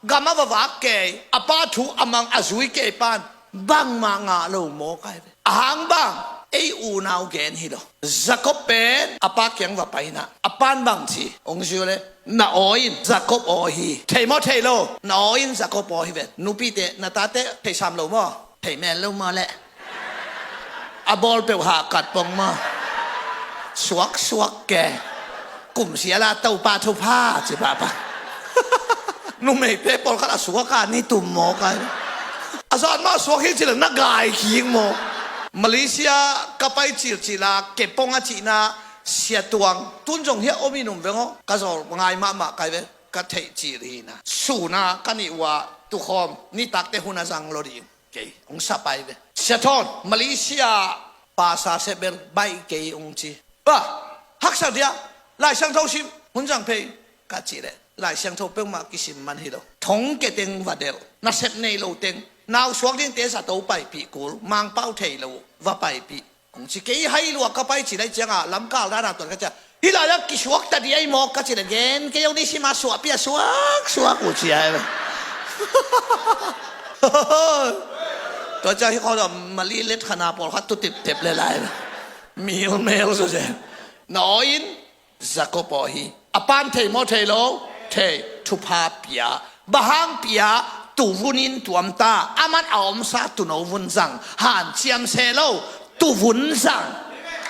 gam a va vak kei, a pa thu a mang a zui kei pan bangmah ngah lo mawk ai ve. Ahang bang, ei unau gen hi lo. Jacob pen a pa kiang va pai na, a pan bang ci, hong zui le, na aw in, Jacob aw hi. Thei maw thei lo? Na aw in Jacob aw hi ve. Nupite, na tate thei sam lo maw? Thei men lo maw leh? A bawl peuh hah kat pong maw? Suak suak ke. Kum siala Topa thupha ci pahpah. Numeite pawlkhat a suak a ni tum mawk ai. A zan mah suak hi ci le na gai khik maw? Malaysia ka pai cilcil a kepong a cihna siatuang tun zong hiah om in um veng aw. Ka zawl ngai mahmah kai ve. Ka theih cil hi na. Suna ka nih uh a tukhawm nitakte hun a zang lo ding. Kei hong sa pai ve. Sia Thawn, Malaysia pasa seh bel baih kei hong ci. Ba, haksa dia, Lai Siangtho sim, hun zang phei, ka cih leh Lai Siangtho peuhmah kisim man hi lo. Thong ke teng va delh, nasep nei lo teng, nau suak dingte zato paipih kul, Mangpau thei lo, va paipih. Kong ci kei hai lua ka pai ci lai cianga lamkal dana tuan ka cia. Hih lai-ah kisuak ta di ai mawk ka ci le gen kei hong ni sima suahpi a suak suak uh ci ai. Tua cia hih khaw mali let khana pawlkhat tu tiptep le lai. Mil mel so zen. Na aw in Jacob aw hi. A pan thei maw thei lo? Thei. Thupha pia. Bang hang pia? Tuvun in tuamta. Aman a omsa tuno vun zang. Hanciam se lo. Tuvun zang.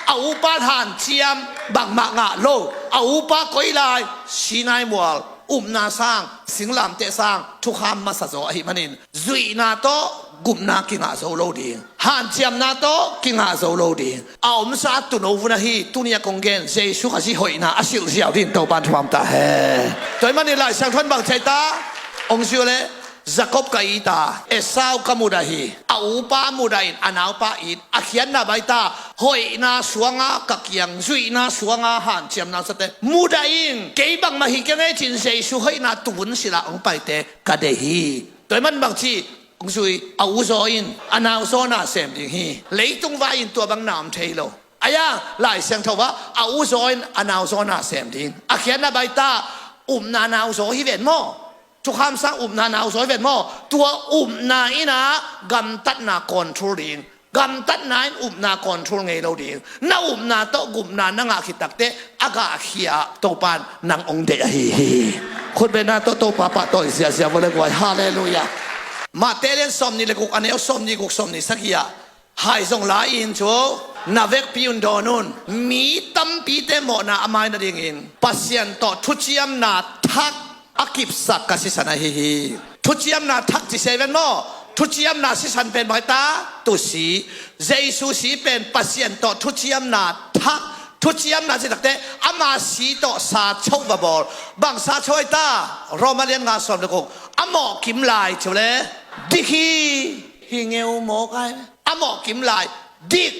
A upan hanciam bangmah ngah lo. A upa koi lai? Sinai mual. Upna sang, singlamteh sang, thukham masa zaw ahih manin zuihna tawh gupna kingah zo lo ding, hanciamna tawh kingah zo lo ding. A omsa tuno vun ahi tuni a kong gen Jesu Khazih hoihna a silh ziau ding Topan thupha ta he. Tua ahih manin Lai Siangtho in bang ci ai ta? Hong zui le Jacob ka it a, Esau ka mudah hi. A upa mudah in a naupa it. A khiatna bai ta, hoihna suanga ka kiang zuihna suanga hanciamna sate mudah in, kei bangmah hi keng ei cin Jesu hoihna tuvun silh a hong paite ka deih hi. Tua ahih man bang ci, hong zui, a u zaw in a nau zaw na sem ding hi. Leitung vai in tua bang na om thei lo. Aia, Lai Siangtho ah a u zaw in a nau zaw na sem ding. A khiatna bai ta, upna nau zaw hi ven maw? Thukham sang upna nau zaw hi ven maw? Tua upna in a gamtatna control ding. Gamtatna in upna control ngei lo ding. Na upna tawh gupna na ngah khit takteh a gahkhia Topan nang hong deih ahi hi. Khutbetna tawh Topa pahtawi ziahziah vua le guai. Halleluiah. Matthai lian sawmnih le guk, a neu sawmnih guk, sawmnih sagih ah, hai zong la in cu na vekpi un dawn un. Mi tampite mawhna a mai nadingin Pasian tawh thuciamna thak a kipsak ka sisan ahi hi. Thuciamna thak ci se ven maw? Thuciamna sisan pen bang ta? Tusi. Jesu si pen Pasian tawh thuciamna thak. Thuciamna ci takte ama si tawh sa choh va bawl. Bang sa choh ai ta? Roma lian nga sawm le guk. A mawh kim lai cu le dik hi. Hi ngeu mawk ai. A mawh kim lai dik.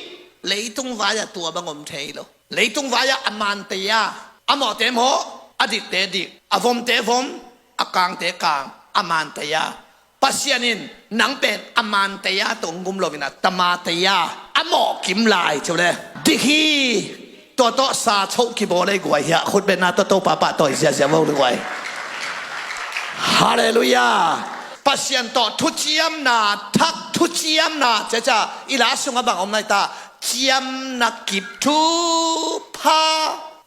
Leitung vai ah tua bang om thei lo. Leitung vai ah a mante a, a mawhte mawh, a dikte dik, a vomte vom, a kangte kang, a mante a. Pasian in nang pen a mantei-a tawh hong gum lo-in a, ta mantei-a a mawhkim lai ci uh le. Dik hi. Tua tawh sa choh kibawl ei guai hiah, khutbetna tawh Topa pahtawi ziazia vo le guai. Halleluiah. Pasian tawh thuciamna, thak thuciamna, ciacia i la sungah bang om nai ta? Ciamna kip thupha.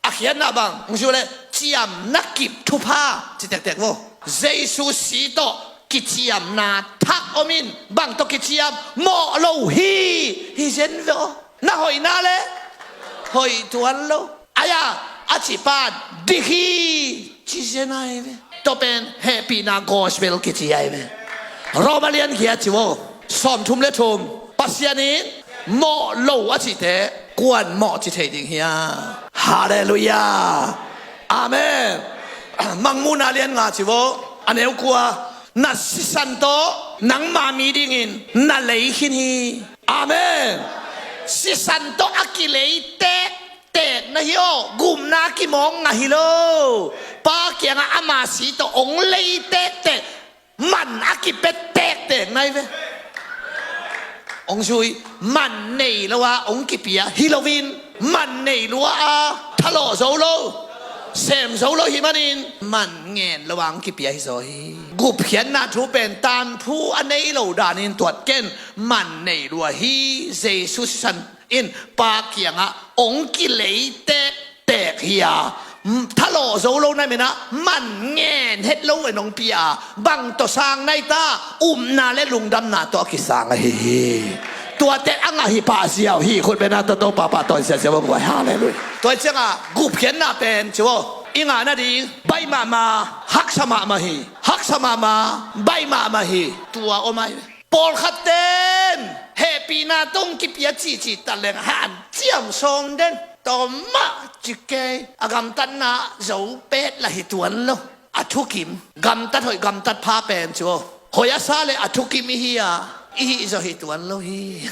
A khiatna bang hong zui le, ciamna kip thupha ci tektek vo. Jesu si tawh kiciamna thak om in, bang tawh kiciam? Mawh lo hi. Hi zen ve aw. Na hoihna le hoih tuan lo. Aia, a ci pan dik hi ci zen ai ve. Tua pen hehpihna gospel kici ai ve. Roma lian giat ci vo, sawmthum le thum. Pasian in mawh lo a cihte kuan mawh ci thei ding hiam? Halleluiah. Amen. Mangmuhna lian nga ci vo, a neu kua. Na sisan tawh nangma mi dingin na lei khin hi. Amen. Sisan tawh a kilei tektek na hi aw, gupna kimawk ngah hi lo. Pa kiangah ama si tawh hong lei tektek, man a kipia tektek na hi ve. Hong zui, man nei lo-a hong kipia hi loin, man nei lua-a thalawh zo lo, sem zo lo hi manin, man ngen lo-a hong kipia hi zaw hi. Gupkhiatna thu pen tanphu a nei lo danin tuat ken, man nei lua hi. Jesu sisan in Pa kiangah hong kilei tektek hi a, thalawh zo lo na minah man ngen het lo in hong pia a, bang tawh sang nai ta? Upna le lungdamna tawh a kisang ahi hi. Tuate a ngah hi pah ziau hi. Khutbetna tawh Topa pahtawi ziazia vo guai. Halleluiah. Tua hi ciangah gupkhiatna pen ci vo, i ngah nading baih mahmah, haksa mahmah hi. Haksa mahmah, baih mahmah hi. Tua om ai. Pawlkhat ten hehpihna tawh hong kipia cihcih ta leng hanciam sawm den. Tawmah ci kei, a gamtatna zo pet lah hi tuan lo. A thukim, gamtat hoih gamtat pha pen ci aw, hoih a sa le a thukim i hi a, i hih zaw hi tuan lo hi.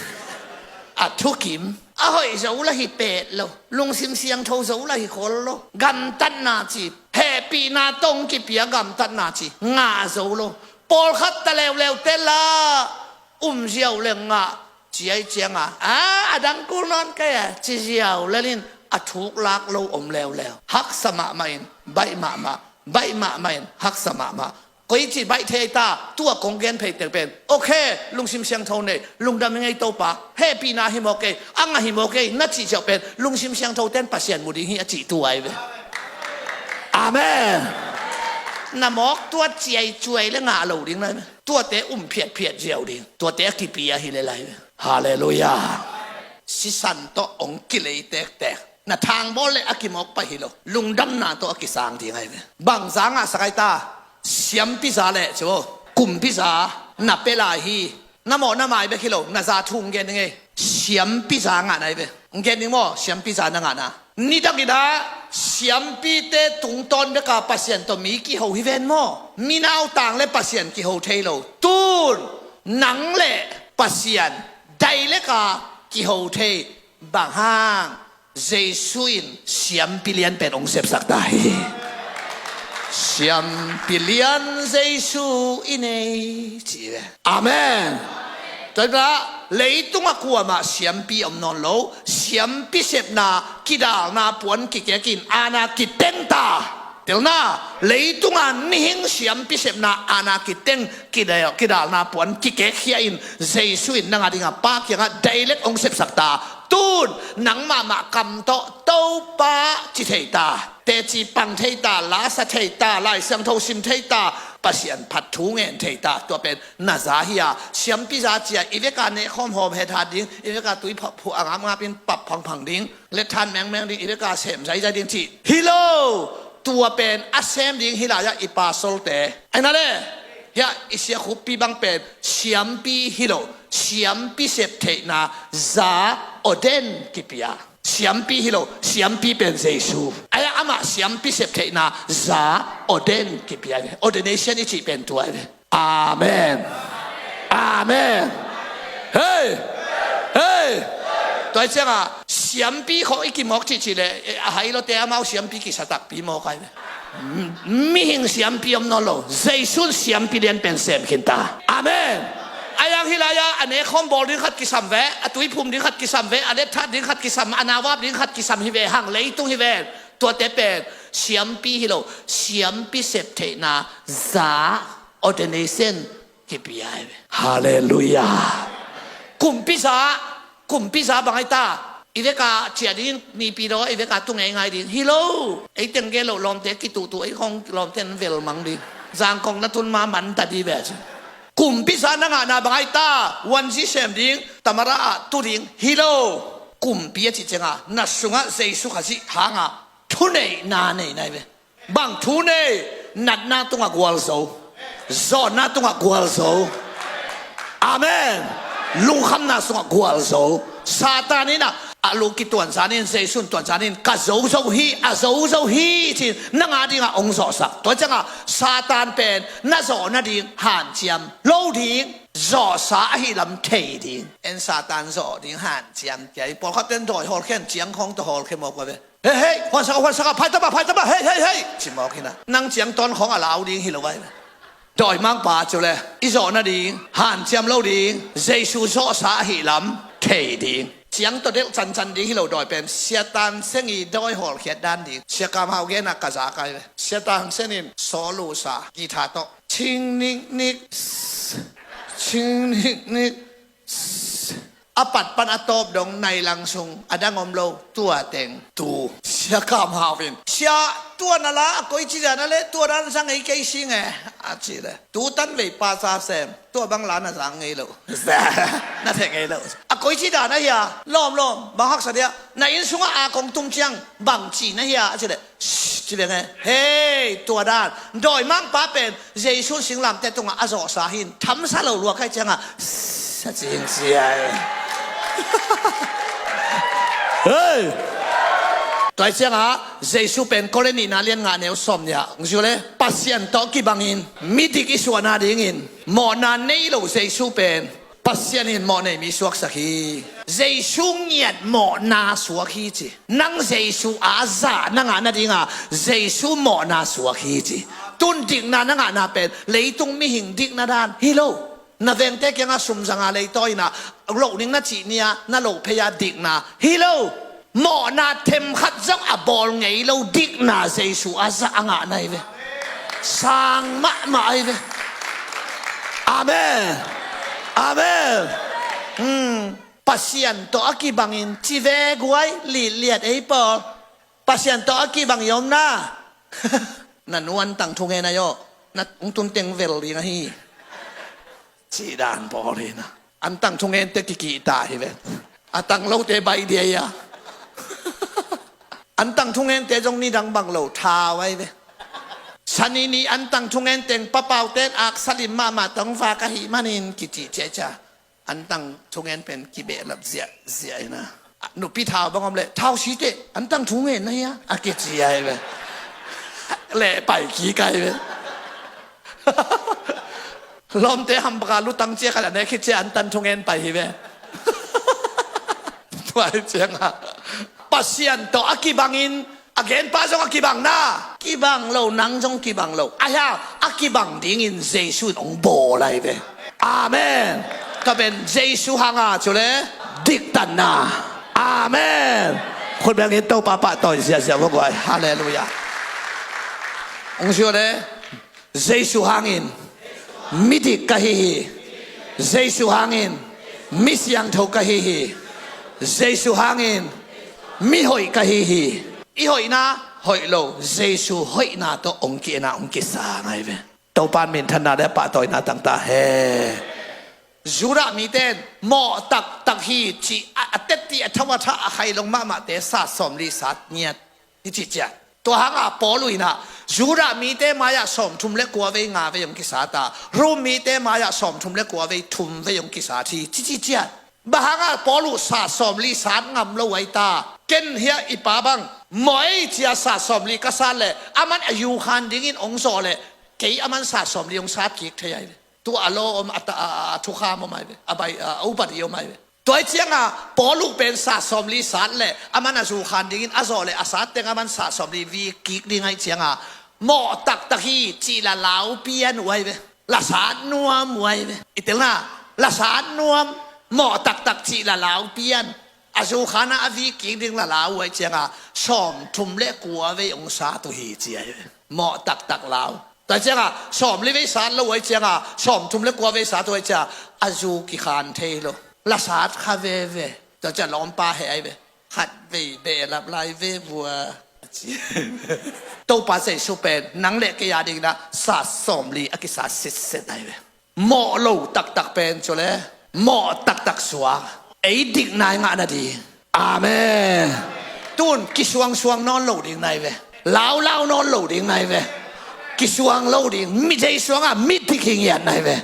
A thukim, a hoih zo lah hi pet lo. Lungsim siangtho zo lah hi khol lo. Gamtatna ci, hehpihna tawh hong kipia gamtatna ci ngah zo lo. Pawlkhat ta leuleu te lah um ziau le ngah ci ai cianga, a, a dang kul nawn kei a ci ziau lelin a thuk lak lo om leuleu. Haksa mahmah in baih mahmah, baih mahmah in haksa mahmah. Koici baih thei ta? Tua kong gen phei teng pen, okay, lungsim siangtho nei, lungdam i ngei Topa, hehpihna hi maw kei, a ngah hi maw kei na cih ciauh pen lungsim siangtho ten Pasian mu ding hi a cih tu ai ve. Amen. Na mawk tuat ciaicuai le ngah lo ding nai ve. Tuate um phiatphiat ziau ding. Tuate a kipia hi le lai. Halleluiah. Sisan tawh hong kilei tektek. Na thangbawl le a kimawk pah hi lo. Lungdamna tawh a kisang ding ai ve. Bangza ngahsak ai ta? Siampi za le ci aw, kumpi za na pia lai hi. Na mawh na mai bek hi lo, na za thu hong gen ding ei. Siampi za ngah nai ve. Hong gen ding maw, siampi za na ngahna? Nidangin ah siampite tungtawn beka Pasian tawh mi kiho hi ven maw? Mi nautang le Pasian kiho thei lo. Tun nang le Pasian daileka kiho thei. Bang hang? Jesu in siampi lian pen hong sepsak ta hi. Siampi lian Jesu i nei ci ve. Amen. Tua hi a, leitungah kuamah siampi om nawn lo. Siampi sepna kidalna puan kikekin aana kiteng ta. Telna, leitungah mihing siampi sepna aana kiteng, kidal, kidalna puan kikekkhia in Jesu in nang a dingah Pa kiangah dailek hong sepsak ta. Tun nang mahmah kam tawh Topa ci thei ta. Teci pang thei ta, lasa thei ta, Lai Siangtho sim thei ta, Pasian phat thu ngen thei ta. Tua pen na za hi a, siampi za cia i veka nehkhawm hawm hethat ding, i veka tui phuh a ngapngap in pap phangphang ding, lethan mengmeng ding, i veka sem zaizai ding cih hi lo. Tua pen a sem ding hi lai-ah i pasolte. Aina le, hiah i siakhuppi bang pen siampi hi lo, siampi sep theihna za, ordain kipia. Siampi hi lo, siampi pen Jesu. Aia amah siampi sep theihna za, ordain kipia ve. Ordination i cih pen tua ve. Amen. Amen. Hei. Hei. Tua hi ciangah siampi khawng i kimawk cihcih leh, eh, a hai lote amau siampi kisa takpi mawk ai ve. Mihing siampi om nawn lo. Jesu in siampi lian pen sem khin ta. Amen. A yang hi lai-ah a nekhawm bawl ding khat kisam ve, a tuiphum ding khat kisam ve, a letthat ding khat kisam, a nauvap ding khat kisam hi ve hang, leitung hi ve. Tuate pen siampi hi lo, siampi septheihna za, ordination, kipia hi ve. Halleluiah. Kumpi za, kumpi za bang ai ta? I veka ciah ding, nipi daw i veka tu ngeingai ding hi lo. Ei teng gen lo, lawmte kituhtuh, ei khong lawmte an vel mang ding. Zangkong na tun ma man ta di ve ci. Kumpi za na ngahna bang ai ta? Wanzi sem ding, tamara ah tu ding hi lo. Kumpi a cih cianga na sungah Jesu Khazih hanga thuneihna nei nai ve. Bang thu nei? Natna tungah gualzo, zawnna tungah gualzo. Amen. Lungkhamna sungah gualzo. Satan in ah, a lu kituan zanin, Jesu in tuan zanin, ka zozo hi, a zozo hi ci-in nang a dingah hong zawhsak. Tua ciangah Satan pen na zawh nading hanciam lo ding, zawhsa ahi lam thei ding. En Satan zawh ding hanciam kia i pawlkhat ten dawi hawlkhen ciang khawng tawh hawlkhe mawk ua ve. Hei, hei, huansak a, huansak a, phaitama, phaitama, hei, hei, hei, ci mawk hi na. Nang ciang tawn khawng a lau ding hi lo vai. Dawimangpa cu le i zawh nading hanciam lo ding, Jesu zawhsa ahi lam thei ding. Ciang tawh delh cancan ding hi lo dawi pen, Siatan Seng i dawi hawlkhiat dan ding. Sia Kam Hau genah ka za kai ve. Siatan Seng in saw lusa, guitar tawh, cing nik nik, cing nik nik, a pat pan a tawp dong nai lang sung a dang om lo, tua teng tu. Sia Kam Hau in, sia, tua na la a koici dan a le, tua dan zang ei kei si nge, a ci le. Tu tan vei pa sa sem, tua bang la na zang ngei lo. Na theh ngei lo. A koici dan a hia, lawm lawm, bang haksa dia, na inn sungah a kong tum ciang bang ci na hia, a ci le. Ci veng e. Hei, tua dan. Dawimangpa pen Jesu singlamteh tungah a zawhsa hi in, thamsa lo lua kai ciangah sa cing cia e. Hei. Tua ciangah Jesu pen Korin nihna lian nga neu sawm nih ah, hong zui le, Pasian tawh kibangin midik i suahna dingin mawhna nei lo Jesu pen Pasian in mawhnei mi suaksak hi. Jesu ngiat mawhna suak hi ci. Nang Jesu a zah na ngah nadinga Jesu mawhna suak hi ci. Tun dikna na ngahna pen leitung mihing dikna dan hi lo. Na vengte kiangah sum zanga leitawi inah lohning na cih nia na loh phei-a dikna hi lo. Mawhna themkhat zong a bawl ngei lo dikna Jesu a zah a ngah na hi ve. Sang mahmah ahi ve. Amen. Amen. Hmm. Pasian tawh a kibangin ci ve guai, litliat ei pawl. Pasian tawh a kibang i omna. Na nu an tang thungen ahi aw. Na hong tun teng vel ding ahi. Cih dan pawl hi na. An tang thungente kikihta hi ve. A tang lote baih dia hi a. An tang thungente zong nidang bang lo thau ahi ve. Sani ni an tang thungen teng papauten aksa lim mahmah tong vak ahih manin kicih ciaicia. An tang thungen pen kibehlap ziahziah hi na. Nupi thau bang om leh thau siteh an tang thungen na hi a, a kici ahi ve. Leh pai kik ahi ve. Lawmte hampaka lutang cia khat a nek khit cia an tan thungen pai hi ve. Tua hi cianga Pasian tawh a kibangin a genpa zong a kibang na, kibang lo, nang zong kibang lo. Ahi a, a kibang dingin Jesu in hong bawl ahi ve. Amen. Tua pen Jesu hanga cu le diktatna. Amen. Khut bengin Topa pahtawi ziahziah vua guai. Halleluiah. Hong zui le. Jesu hangin midik ka hi hi. Jesu hangin mi siangtho ka hi hi. Jesu hangin mi hoih ka hi hi. I hoihna hoih lo, Jesu hoihna tawh hong ki-en a hong kisang ahi ve. Topa in minthanna le pahtawina tang ta hen. Judah mite in mawh taktak hi cih a, a tetti a tho a thah a khailong mahmahte sat sawmli sat ngiat. Hi cih ciah. Tua hanga Paul uh inah Judah mite mai-ah sawmthum le kua vei nga vei hong kisat a, Rom mite mai-ah sawmthum le kua vei thum vei hong kisat hi ci cih ciah. Bang hanga Paul uh sat sawmli sat ngam lo ahi ta? Ken hiah i pa bang mawh ei cia sat sawmli ka sat leh aman a yukhan dingin hong zawh leh kei aman sat sawmli hong sat kik thei ahi ve. Tua a law om, a ta-, a, a, a thukham om ahi ve. A bai, a, a upadi om ahi ve. Tua hi cianga Paul uh pen sat sawmli sat leh aman a yukhan dingin a zawh leh a sat teng aman sat sawmli vik kik ding ahi cianga mawh taktak hi cih la lau pian uh ahi ve. Lasat nuam uh ahi ve. I telna, lasat nuam, mawh taktak cih lalau pian. A zu khanah a vi kik ding lalau uh ahi cianga, sawmthum le kua vei hong sat uh hi ci ahi ve. Mawh taktak lau. Tua cianga, sawmli vei sat lo uh ahi cianga, sawmthum le kua vei sat uh ahi cianga, a zu kikhan thei lo. Lasat kha veve. Tua cianga lawmpa heh ahi ve. Khat vei behlap lai ve vua. Topa Jesu pen nang le kei a dingin ah sat sawmli a kisat sitset ahi ve. Mawh lo taktak pen cu le mawh taktak suak ei dikna i ngah nading. Amen. Tun kisuangsuang nawn lo ding nai ve. Laulau nawn lo ding nai ve. Kisuang lo ding, mi deih suangah mi dik hi ngiat nai ve.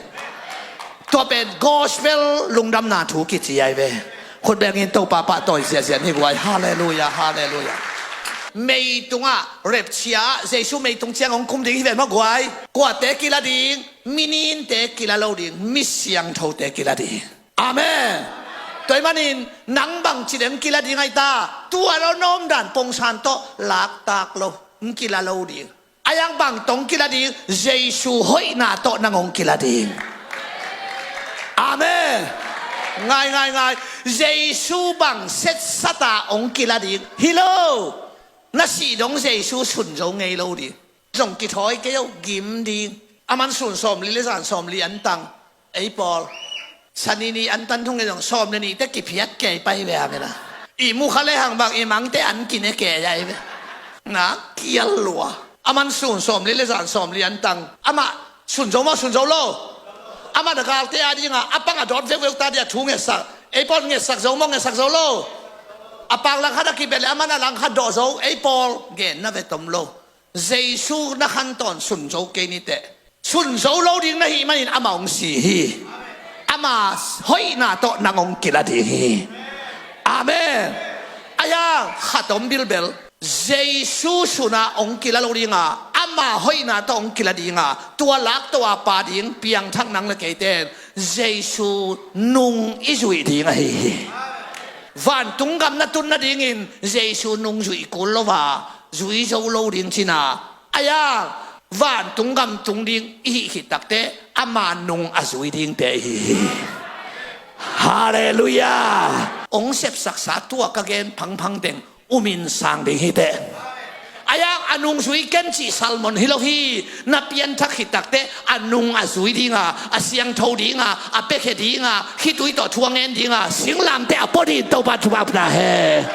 Tua pen gospel lungdamna thu kici ai ve. Khut bengin Topa pahtawi ziazian hi guai. Halleluia, halleluia. Meitungah repchia, Jesu meitung ciang hong kum ding hi ven maw guai. Kuate kila ding, mi ninte kila lo ding, mi siangthote kila ding. Amen. Tua ahih manin nang bangci deng kila ding ahi ta, tua lo nawmdan pongsan tawh laktak lo, hong kila lo ding. A yang bang tawh hong kila ding, Jesu hoihna tawh nang hong kila ding. Amen. Ngai, ngai, ngai. Jesu bang setsata hong kila ding. Hi lo. Na sih dong Jesu sun zo ngei lo ding. Zong kithawi kei o, gim ding. Aman sun sawmli le zan sawmli an tang. Ei pawl. Sani ni an tan thung ei zong sawm le nih te kiphiat kei pai ve a mena. I mu kha le hang bang i mangte an kine kei ai ve. Na kial lua. Aman sun sawmli le zan sawmli an tang. Amah sun zo maw sun zo lo. Amah na galte a dinga a pang a dawt vekvek ta dia thu ngetsak. Ei pawl ngetsak zo maw ngetsak zo lo. A pang langkhat a kibet le aman a langkhat dawh zo. Ei pawl gen na ve tom lo. Jesu na khan tawn sun zo kei ni teh. Sun zo lo ding na hih manin amah hong si hi. Ama hoihna tawh nang hong kila ding hi. Amen. A yang khat om bilbel. Jesu suna hong kila lo dinga, ama hoihna tawh hong kila dinga, tua lak tawh a pa ding piangthak nang le keiten Jesu nung i zuih ding ahi hi. Vantung gam na tun nadingin Jesu nung zuih kul lo a, zui zo lo ding cina. A yang vantung gam tung ding i hih khit takte ama nung a zui dingte i hi hi. Halleluia. Hong sepsaksa tua ka gen phangphang teng umin sang ding hi teh. A yang a nung zui ken cih salmon hi lo hi. Na pianthak khit takte a nung a zui dinga, a siangtho dinga, a piakhia dinga, khitui tawh thu a ngen dinga, singlamte a pua ding Topa thupha pia hen.